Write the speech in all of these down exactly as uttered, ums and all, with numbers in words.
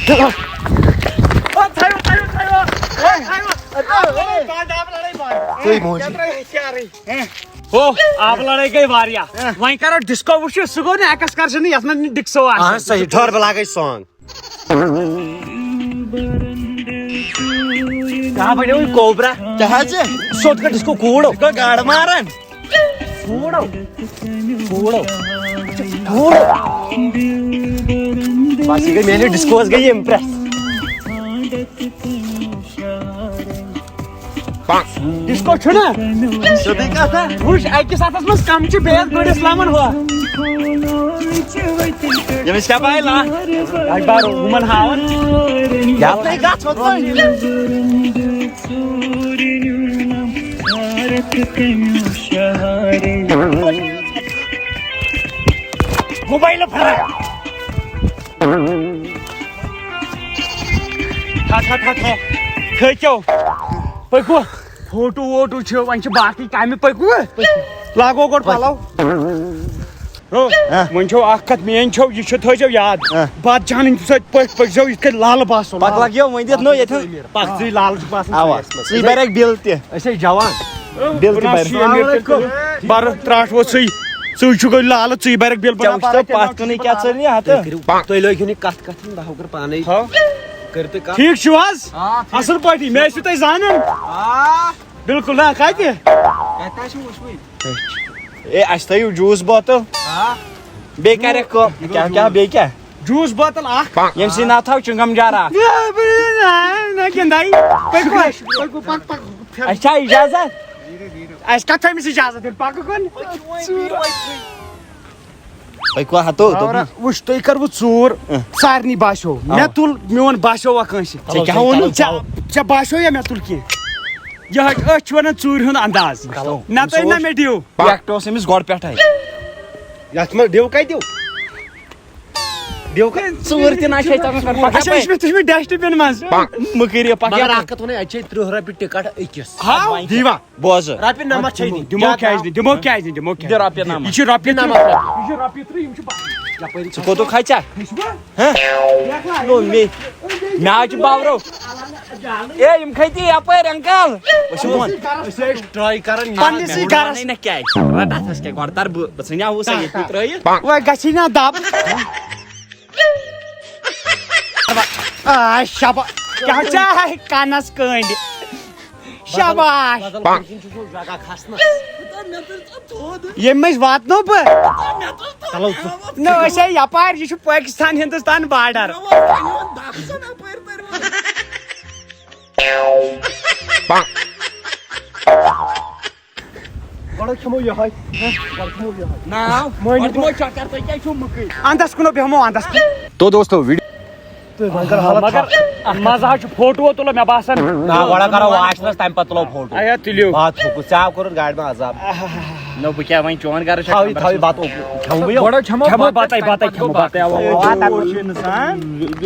ژٕے موجی۔ ہو، آب لڑٲے گٔے واریاہ۔ وۄنۍ کرو ڈسکو وٕچھو، سُہ گوٚو نہٕ ایکسکرشن یتھ منٛز نہٕ ڈسکو آسہِ۔ اہن صحیح، ٹھٔہر بہٕ لاگے سانگ۔ کیٛاہ بنیو یہِ کوبرا؟ کیٛاہ حظ چھِ؟ سیوٚد کٔٹھِس کو کوٗڑ۔ یہِ گوٚو گاڈٕ ماران۔ کوٗڑ۔ کوٗڑ۔ کوٗڑ۔ بس یہِ گٔے میٛانہِ ڈسکوس گٔے امپرس۔ ڈسکو چھُنہ؟ سیوٚدُے کتھ ہا۔ وٕچھ، أکِس اَتھس منٛز کم چھِ، بیٚیِس بٔڑِس لمن ہُہ۔ ییٚمِس کیٛاہ پَے لا؟ اَکہِ بار ہُمن ہاوان۔ یَپٲرۍ گژھ، ہُتھ پٲٹھۍ۔ موبایل پھران۔ تھا، تھا، تھا، تھا۔ تھٔکِو۔ پٔکِو۔ فوٹو ووٹو چھِ، وۄنۍ چھِ باقٕے کامہِ، پٔکِو۔ لاگو گۄڈٕ پَلو۔ ہو، ہاں۔ وۄنۍ چھو اکھ کتھ میٲنۍ چھو، یہِ چھِ تھٲیزیو یاد۔ ہاں۔ بتہٕ جانٕنۍ سۭتۍ پٔکۍ، پٔکۍزیو یِتھ کٔنۍ لالہٕ باسو۔ پَکھ لَگیو وۄنۍ دِتھ نو ییٚتٮ۪ن۔ پَکھ ژٕے لالہٕ چھُ باسان۔ اَوا۔ ژٕے بَرَکھ بِل تہِ۔ أسۍ ٲسۍ جوان۔ بِل تہِ بَرِ۔ بَرٕ ترٛٹھ ووت ژٕے۔ ژٕے چھُ گٔے لالہٕ، ژٕے بَرَکھ بِل۔ ژےٚ وٕچھتو پَتھ کُنٕے کیٛاہ ژٔلۍ یہِ ہَتہٕ؟ تُہۍ لٲگِو نہٕ کَتھ کَتھِ، بہٕ ہاوٕ پانَے۔ ہاو۔ کٔرِو تُہۍ کَتھ۔ ٹھیٖک چھِو حظ؟ آ، ٹھیٖک۔ اَصٕل پٲٹھی، مےٚ ٲسِو تُہۍ زانان؟ آ۔ بِلکُل، نہ، کَتہِ؟ کَتہِ آسہِ وٕچھمٕتۍ؟ اے، اَسہِ تھٲیِو جوٗس بوتل۔ آ۔ بیٚیہِ کَرٮ۪کھ کٲم۔ کیٛاہ، کیٛاہ، بیٚیہِ کیٛاہ؟ جوٗس بوتل اَکھ۔ ییٚمہِ سۭتۍ نہ تھاو چِنٛگَم جارا۔ نہ، نہ، نہ، گِنٛدَے۔ پٔکِو، پٔکِو، پَک، پَک۔ اَسہِ چھا اِجازت؟ اَسہِ کَتھ تھٲومٕژ اِجازت؟ تیٚلہِ پَکہٕ کُن۔ تُہۍ کیٛاہ ہَتو دوٚپُن؟ وٕچھ، تُہۍ کَروٕ ژوٗر؟ اۭں۔ سارنٕے باسیو۔ اَوا۔ مےٚ تُل، میون باسیو وۄنۍ کٲنٛسہِ۔ ژےٚ کیٛاہ ووٚنُتھ؟ ژےٚ، ژےٚ باسیو یا مےٚ تُل کینٛہہ؟ یہِ حظ، أسۍ چھِ وَنان ژوٗرِ ہُنٛد انداز۔ چلو۔ نہ تۄہہِ نہ مےٚ دِیِو۔ پٮ۪کٹ اوس أمِس گۄڈٕ پٮ۪ٹھَے۔ یَتھ منٛز ڈِو کَتہِ دِیِو؟ ڈِو کَتہِ؟ ژوٗر تہِ نہ چھِ أسۍ تَتھ منٛز پَکھ اچھا، یہِ چھُ یَپٲرۍ۔ مےٚ، تُہۍ چھُ مےٚ ڈسٹ بِن منٛز۔ مُکٕرۍ یہِ پَکھ مگر یَپٲرۍ۔ اَکھ کَتھ وَنَے، اَتہِ چھِ تٕرٛہ رۄپیہِ ٹِکَٹ أکِس۔ ہاو۔ وۄنۍ کیٛاہ؟ دیٖوا۔ بوزٕ۔ رۄپیہِ نَمَتھ چھے دِنۍ۔ دِمو کیٛازِ نہٕ؟ دِمو کیٛازِ نہٕ؟ دِمو دِ کیٛازِ؟ رۄپیہِ نَمَتھ۔ یہِ چھِ رۄپیہِ تٕرٛہ۔ یہِ چھِ رۄپیہِ تٕرٛہ، یِم چھِ با-، یَپٲرۍ۔ ژٕ کوٚتُکھ کھژ ژےٚ؟ ہہ؟ نو مے۔ مےٚ حظ چھُ باورو۔ اے، یِم کھٔتی یَپٲرۍ، انکل۔ أسۍ چھِ وۄنۍ، أسۍ ٲسۍ ٹراے کران یہِ۔ پننِسٕے گرس۔ وَنَے نہ کیٛازِ؟ رَٹھ اَتھَس کیٛاہ؟ گۄڈٕ تَر بہٕ، بہٕ ژھٕنیا ہُہ سا ییٚتہِ ترٛٲیِتھ۔ وۄنۍ گژھی نہ دب۔ آ، شابا-، کیٛاہ چھا کَنَس کٔنٛڈۍ؟ شاباش۔ بدل کُنہِ کِنۍ چھُ سُہ جگہ کھسنَس۔ ییٚمہِ مٔنٛزۍ واتنو بہٕ۔ چلو ژٕ۔ نہ، أسۍ ہے یپارۍ، یہِ چھُ پٲکِستان ہندوستان بارڈر۔ گۄڈٕ کھٮ۪مو یِہوٚے۔ گۄڈٕ کھٮ۪مو یِہوٚے۔ ناو؟ مٲنِو گۄڈٕ دِمو چکر، تُہۍ کیٛازِ چھِو مُکٕرۍ؟ اندس کُنو بیٚہمو، اندس کُن۔ تو دوستو، ویڈیو تُہۍ وۄنۍ کر حالت مگر خراب۔ مزٕ حظ چھُ فوٹو تُلو مےٚ باسان۔ نہ، گۄڈٕ کرو واش نس، تَمہِ پتہٕ تُلو فوٹو۔ ایا تُلِو۔ بات تھوٚکُس، ژےٚ ہاو کوٚرُتھ گاڑِ منٛز عذاب۔ نہ، بہٕ کیٛاہ وۄنۍ چون گرٕ چھا تھاوٕے، کھٮ۪مہٕ تھاوٕے بتہٕ؟ بتہٕ اوٚکُن کھٮ۪مہٕ بہٕ یہِ۔ گۄڈٕ کھٮ۪مو کھٮ۪مو بتہٕ، بتَے، تَمہِ بتَے پتہٕ کھٮ۪مو گوٚو بتہٕ۔ بتہٕ۔ اَوا، اَوا۔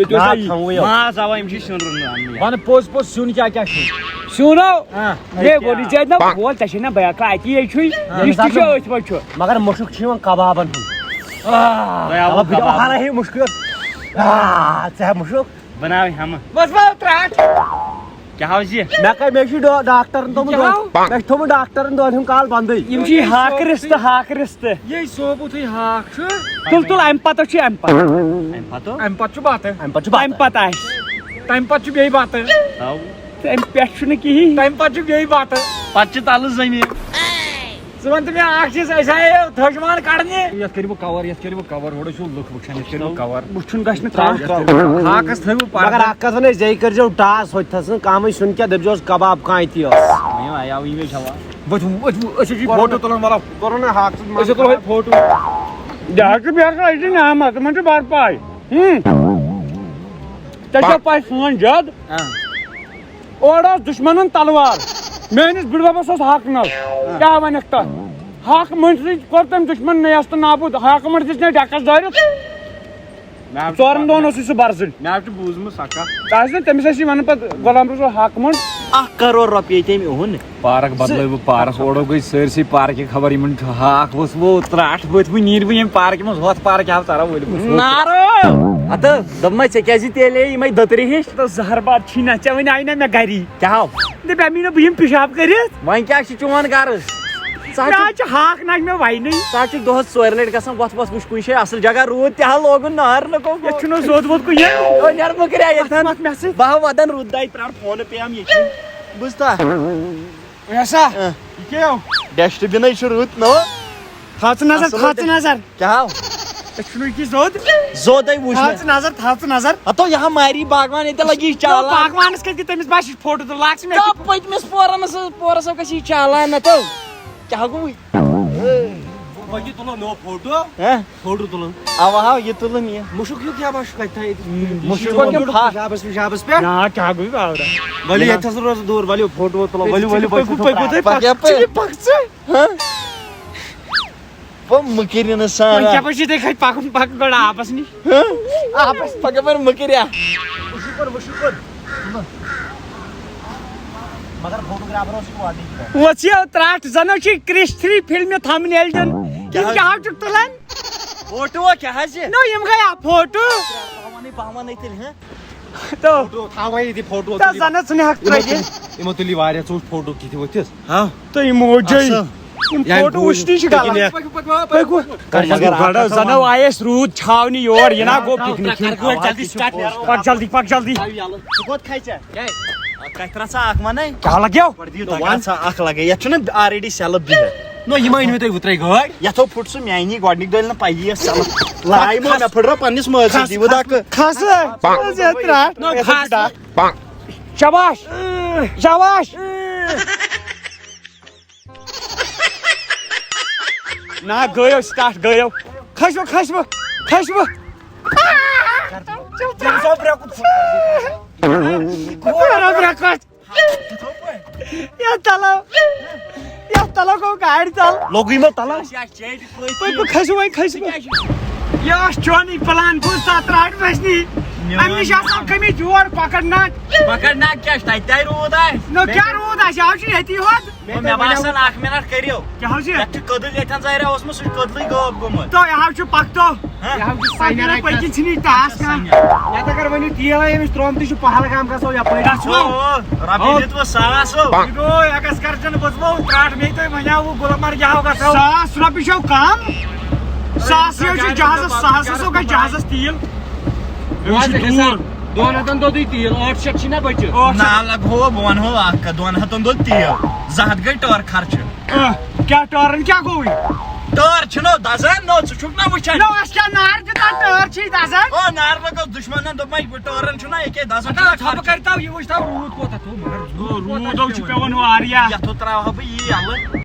نہ، کھٮ۪مہٕ وٕے یوت۔ ماز اَوا، یِم چھِ سیُن رُنان۔ وَن پوٚز پوٚز، سیُن کیٛاہ کیٛاہ چھُ؟ سیُن ہو۔ ہاں۔ ہے، ووٚنُے ژےٚ نہ، وول، ژےٚ چھے نہ بیٛاکھ اَتی ہے چھُے۔ ہاں۔ یہِ تہِ چھُ أتھۍ پٲٹھۍ چھُ۔ مگر مُشُک چھُ یِوان کبابن ہُنٛد۔ آ، تۄہہِ آوُ مطلب، بہٕ دِمہٕ کباب۔ ہارا ہے مُشکِل۔ آ، ژےٚ ہا مُشُک۔ بناو ہٮ۪مہٕ۔ بس بس ترٛٹھ۔ کیٛاہ اوس یہِ؟ مےٚ کَرِ، مےٚ چھُ ڈا-، ڈاکٹرن تھوٚمُت کیٛاہ دۄن، ہو؟ مےٚ چھُ تھوٚمُت ڈاکٹرن دۄن ہُنٛد کال بنٛدٕے۔ یِم چھِ یہِ ہاکھ رِستہٕ، ہاکھ رِستہٕ۔ یے صوبُتھٕے ہاکھ چھُ۔ تُل، تُل، اَمہِ پتہٕ چھُ، اَمہِ پتہٕ۔ اَمہِ پتہٕ؟ اَمہِ پتہٕ چھُ بتہٕ۔ اَمہِ پتہٕ چھُ بتہٕ۔ اَمہِ پتہٕ آسہِ۔ تَمہِ پتہٕ چھُ بیٚیہِ بتہٕ۔ تَمہِ پٮ۪ٹھ چھُنہٕ کِہیٖنۍ۔ تَمہِ پتہٕ چھُ بیٚیہِ بتہٕ۔ پتہٕ چھُ تَلہٕ زٔمیٖن۔ ژٕ وَن تہٕ مےٚ اَکھ چیٖز، أسۍ آیے تھٔج مان کَڑنہِ۔ یَتھ کٔرِو cover، یَتھ کٔرِو cover، ہورٕ چھِو لُکھ وٕچھان، یَتھ کٔرِو cover۔ وٕچھُن گژھِ نہٕ ترٛٹھ۔ ہاکَس تھٲیِو پَردٕ۔ مگر اَکھ کَتھ وَنَے، زے کٔرۍزیو ٹاس، ہُتہِ تھَس نہٕ کَمٕے، سیُن کیٛاہ، دٔپۍزیوس کَباب کانتی ٲس۔ وۄنۍ آیاو یہِ مےٚ جواب۔ وۄتھ، وۄتھ، أسۍ چھِ فوٹو تُلان، مطلب۔ کوٚرُن نہ ہاکَس منٛز۔ أسۍ تُلو ہے فوٹو۔ ڈاکٹر بیٛاکھ آسہِ نہٕ آمَت، تِمَن چھِ بَرپاے۔ ہُم۔ ژےٚ چھےٚ پَے سون جد؟ اۭں۔ اورٕ ٲس دُشمنن تلوار، میٲنِس بٕڈببس اوس حق نل۔ کیٛاہ ونکھ تتھ؟ حق مٔنٛزۍ سۭتۍ کوٚر تٔمۍ دُشمن نیست نابود، حق مٔنٛزۍ دِژ مےٚ ڈٮ۪کس دٲرِتھ۔ مےٚ حظ چھُ ژورن دۄہن اوسُے سُہ برزٕلۍ۔ مےٚ حظ چھُ بوٗزمُت سۄ کتھ۔ تۄہہِ آسہِ نہٕ تٔمِس آسہِ ونان پتہٕ غلام رسول حق مٔنٛڈ۔ اکھ کرور رۄپیہِ تٔمۍ اُہُنٛد۔ پارک بدلٲو بہٕ پارک، اورٕ گٔے سٲرسٕے پارکہِ خبر یِمن چھُ ہاکھ ؤژھ وو ترٛٹھ ؤتھۍ وۄنۍ نیٖرۍ بہٕ ییٚمہِ پارکہِ منٛز، ہۄتھ پارکہِ ہاو ژرا ؤلۍ بہٕ۔ نارٕ! تہٕ دوٚپمَے، ژےٚ کیٛازِ تیٚلے یِمَے دٔترِ ہِش؟ تہٕ زہر باد چھی نہ، ژےٚ وۄنۍ آیہِ نہ مےٚ گَری۔ کیٛاہ ہو؟ دَپے مےٚ نہ بہٕ یِمہٕ پِشاب کٔرِتھ۔ وۄنۍ کیٛاہ چھُ چون غرض؟ ژٕ ہا مےٚ چھُکھ، حظ چھِ ہاکھ نہ چھِ مےٚ وَینٕے۔ ژٕ ہا چھُکھ دۄہَس ژورِ لَٹہِ گژھان وۄتھ وۄتھ وٕچھ کُنہِ جایہِ اَصٕل جگہ، روٗد تہِ ہا لوگُن نار نہٕ کو۔ یَتھ چھُنہٕ زوٚد ووٚد کُنہِ۔ او نٮ۪رٕ مہٕ کٔرِو ییٚتھٮ۪ن۔ مَتھ مےٚ سۭتۍ۔ بہٕ ہا وَدَن روٗد داے پرٛار فونہٕ پیٚیَم ییٚتہِ۔ بوٗزتھا؟ ایسا؟ اہ۔ یہِ کیٛاہ ہو؟ ڈسٹ بِنٕے چھُ رُت، نو۔ تھاو ژٕ نظر، اصل تھاو ژٕ نظر۔ کیٛاہ ہو؟ أسۍ چھُنہٕ یہِ کہِ زوٚد۔ زوٚدے وُچھ تھاو مےٚ۔ ژٕ نظر، تھاو ژٕ نظر۔ ہتو، یہِ ہا ماری باغوان، ییٚتہِ لگی یہِ چالان۔ باغوانس کتہِ گٔے تٔمِس باسہِ فوٹو تُل، لاگ ژٕ مےٚ۔ تو پٔتمِس پورس، پورس ہا گژھِ یہِ چالان، نہ تو۔ کیٛاہ گوٚوُے؟ وۄنۍ تُلو نوٚو فوٹو۔ ہہ؟ فوٹو تُلُن۔ اوا ہا، یہِ تُلُن یہِ۔ مُشُک ہیوٗ کیٛاہ باسیو کتہِ تھایہِ؟ مُشُک گوٚو کِنہٕ پھکھ؟ پِشابس، پِشابس پٮ۪ٹھ۔ نا، کیٛاہ گوٚو باورا؟ ؤلِو، نہ۔ ییٚتہِ تھَس روزٕ دوٗر، ؤلِو، فوٹو تُلو، ؤلِو، ؤلِو، پٔکِو، پٔکِو، پٔکِو، پٔکِو، پَکھ پَکھ۔ یَپٲرۍ۔ ژٕ پَکھ ژٕ۔ ہہ؟ بہٕ مہٕ کٔرِو نہٕ سان وۄنۍ کیٛاہ پَزِ ژےٚ کھَسہِ پَکُن، پَکُن گۄڈٕ آبَس نِش۔ ہہ؟ آبَس۔ پَکھ یَپٲرۍ مہٕ کٔرِو۔ وٕچھِو کوٚر، وٕچھِو کوٚر۔ مگر فوٹوگرافر اوس یہِ coordinate کران۔ وۄژھیو ترٛٹھ، زَن چھِ کرٛش تھرٛی فِلمہِ تھمنیل دیُن۔ کیٛاہ یِم حظ؟ کیٛاہ حظ چھِکھ تُلان؟ فوٹو کیٛاہ حظ یہِ؟ نو، یِم گٔے آ فوٹو۔ بہٕ وَنَے، بہٕ وَنَے تیٚلہِ، ہہ؟ تو۔ فوٹو تھاوَے ییٚتی، فوٹو تہٕ تُلِو۔ زَنہٕ ژٕ نہِ ہَکھ یِمو ترٛٲوِتھ۔ تُلۍ، یِمو تُلۍ واریاہ ژوٗنٛٹھۍ فوٹو کِتھ ؤتھِس۔ ہاں۔ تہٕ یِم موجی۔ اَصٕل۔ یِم یعنی فوٹو گوٗج وٕچھنی چھِ غلط۔ پِکنِک۔ پَکِو، پَکِو، پَکِو، پَکِو۔ مگر مگر اَتھ گۄڈٕ آسان زَنہٕ وَنُن۔ آیہِ اَسہِ روٗد چھاونہِ یور، یہِ نا گوٚو پِکنِک۔ کَر گٲڑۍ جلدی start، نیرو۔ پَک جلدی، پَک جلدی۔ ژٕ کوٚت کھَسہِ؟ کیٛازِ؟ کَتہِ ترٛاو ژٕ اَکھ وَنَے؟ کیٛاہ لَگیو؟ گۄڈٕ دِیِو نہ دَگا وَن۔ ژٕ اَکھ لَگے۔ یَتھ چھُنہٕ already self بِہِتھ۔ نہ، یہِ ما أنِو تُہۍ وٕترَے گٲڑۍ؟ یَتھ ہو پھُٹ سُہ میٛانی گۄڈٕنِکۍ دۄہ ییٚلہِ نہٕ پَیی ٲس self۔ لَڑایہِ مہ کھَس۔ مےٚ پھٕٹرٲو پنٛنِس مٲلۍ سٕنٛز۔ کھَس، یہِ وٕدَکھ۔ کھَس۔ ژٕ ژےٚ ترٛٹھ۔ نہ، کھَس۔ شاباش۔ شاباش۔ نہ، گٔیو start، گٔیو۔ کھٔسِو، کھٔسِو، کھٔسِو۔ یَتھ تَلو، یَتھ تَلو گوٚو گاڑِ تَل۔ لوٚگُے مےٚ تَلو۔ پٔکِو، کھٔسِو وۄنۍ، کھٔسِو۔ یہِ اوس چونٕے plan، بوٗز تَتھ رَٹھ بَسنی۔ میون اَمہِ نِش آسان گٔمٕتۍ یور کۄکَر ناگ۔ کۄکَر ناگ کیٛاہ چھُ؟ تَتہِ تہِ روٗد آسہِ۔ نہ، کیٛاہ روٗد آسہِ؟ یہِ حظ چھُ ییٚتی ہوت۔ مےٚ باسان اکھ منٹ کٔرِو۔ کیٛاہ حظ چھُ؟ یتھ چھُ کٔدٕل ییٚتھٮ۪ن ظٲہرا اوسمُت، سُہ چھُ کٔدلٕے غٲب گوٚمُت۔ تو یہِ حظ چھُ پکھ تو۔ ہہ؟ یہِ حظ چھُ پکھ سنیرا پٔکِن ژھٕنِتھ ٹاس کانٛہہ۔ یتھ اگر ؤنِو تیل ہے أمِس ترٛوم تہِ چھُ پہلگام گژھو یپٲرۍ۔ گژھو۔ او، رۄپیہِ او۔ دیُت وۄنۍ ساس او۔ یہِ گوٚو excursion بوزمو ترٛٹھ مے تۄہہِ وَنیٛاوُ گُلمرگہِ ہاو گژھو۔ ساس رۄپیہِ چھَو کم؟ ساس یہِ حظ چھُ جہازس، ساس ہسا گژھِ جہازس تیٖل۔ أمِس چھُ دوٗر۔ دۄن ہتن دوٚدُے تیٖل، ٲٹھ شیٚتھ چھِنہ بٔچِتھ۔ ٲٹھ شیٚتھ۔ نہ لگہو بہٕ ونہو اکھ کتھ، دۄن ہتن دوٚد تیٖل، زٕ ہتھ گٔے ٹٲر خرچہٕ۔ اہ، کیٛاہ ٹٲرن کیٛاہ گوٚوٕے؟ ٹٲر چھِنو دزان، نو ژٕ چھُکھ نہ وٕچھان؟ نو اَسہِ کیٛاہ نار دیُتن، ٹٲر چھِ دزان۔ او نار لگٲو دُشمنن، دوٚپمَے ٹٲرن چھُنہ ییٚکیٛاہ دزان چھُنہ ادا خبر خرچہٕ۔ کٔرۍتو یہِ وٕچھتو روٗد کوتاہ تھوٚو، مگر او، روٗد کوتاہ روٗدو چھُ چھُ پٮ۪وان۔ پٮ۪وان واریاہ۔ یتھ ہُہ تراوہا بہٕ یی یَلہٕ۔